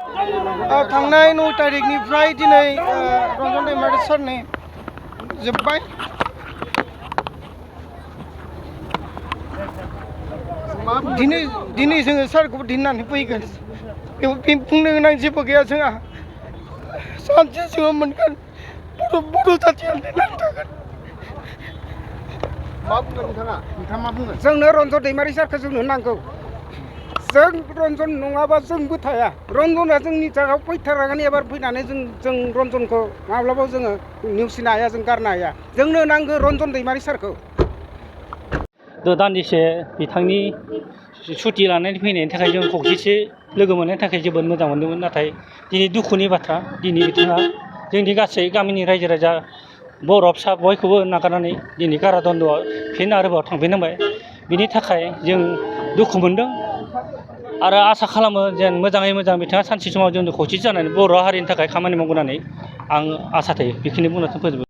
थांनाय 9 तारिखनिफ्राय दिनै रन्जन दैमारि सारनि जोब्बाय। दिनै जोङो सारखौबो दिननानै फैगोन। बेयाव बुंनो गोनां जेबो गैया जोंहा। सानसे जोङो मोनगोन बर' जाथिया लिरनानै थागोन। मा बुंगोन नोंथाङा मा बुंगोन? जोंनो रन्जन दैमारि सारखौ जोंनो नांगौ। जों रन्जन नङाबा जोंबो थाया। रन्जना जोंनि जायगायाव फैथारनांगोन। एबार फैनानै जों रन्जनखौ माब्लाबाबो जोङो नेवसिनो हाया, जों गारनो हाया। जोंनो नांगौ रन्जन दैमारि सारखौ। दान्दिसे बिथांनि सुटि लानानै फैनायनि थाखाय जों खौसेथि लोगो मोननायनि थाखाय जोबोद मोजां मोनदोंमोन। नाथाय दिनै दुखुनि बाथ्रा, दिनै बिथाङा जोंनि गासै गामिनि रायजो राजा बर' फिसा बयखौबो नागारनानै दिनै कारादन्द'आव फिन आरोबाव थांफिननांबाय। बिनि थाखाय जों दुखु मोनदों आरो आसा खालामो जेन मोजाङै मोजां बिथाङा सानसे समाव जोंनो खौसेथि जानानै बर' हारिनि थाखाय खामानि मावगोन होननानै आं आसा थायो। बेखिनि बुंनानै फोजोबबाय।